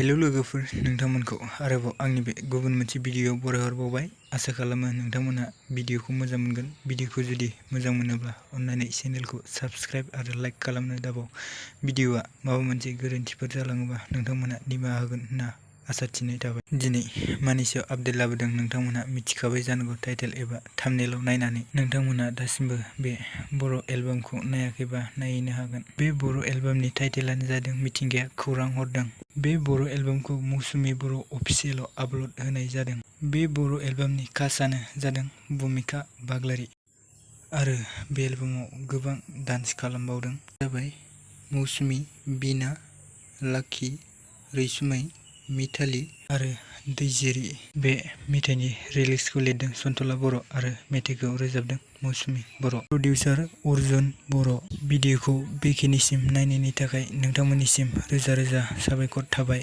Hello लोगोफोर, नोंथांमोनखौ आरोबाव आंनि बे गुबुन मोनसे भिडियोआव बरायहरबावबाय। आसा खालामो नोंथांमोना भिडियोखौ मोजां मोनगोन। भिडियोखौ जुदि मोजां मोनोब्ला अन्नानै चेनेलखौ साबस्क्राइब आरो लाइक खालामनो दाबाव। भिडियोआ माबा मोनसे गोरोन्थिफोर जालाङोबा नोंथांमोना निमाहा होगोन होनना आसा थिनाय थाबाय। दिनै मानि सायाव आपडेट लाबोदों नोंथांमोना मिथिखाबाय जानांगौ टाइटेल एबा थाम्बनेइलाव नायनानै। नोंथांमोना दासिमबो बे बर' एलबामखौ नायाखैबा नायनो हागोन। बे बर' एलबामनि टाइटेलानो जादों मिथिंगाया खौरां हरदों। बे बर' एलबामखौ मौसुमि बर' अफिसियेलाव आपल'ड होनाय जादों। बे बर' एलबामनि कास्टआनो जादों बुमिका बाग्लारी आरो बे एलबामाव गोबां डान्स खालामबावदों जाबाय मौसुमि, बिना, लाकी, रैसुमै, मिथाली आरो दैजिरि। बे मेथाइनि लिरिक्सखौ लिरदों सन्तला बर' आरो मेथाइखौ रोजाबदों मौसुमि बर'। प्रडिउसार अर्जुन बर'। भिडियोखौ बेखिनिसिम नायनायनि थाखाय नोंथांमोननिसिम रोजा रोजा साबायखर थाबाय।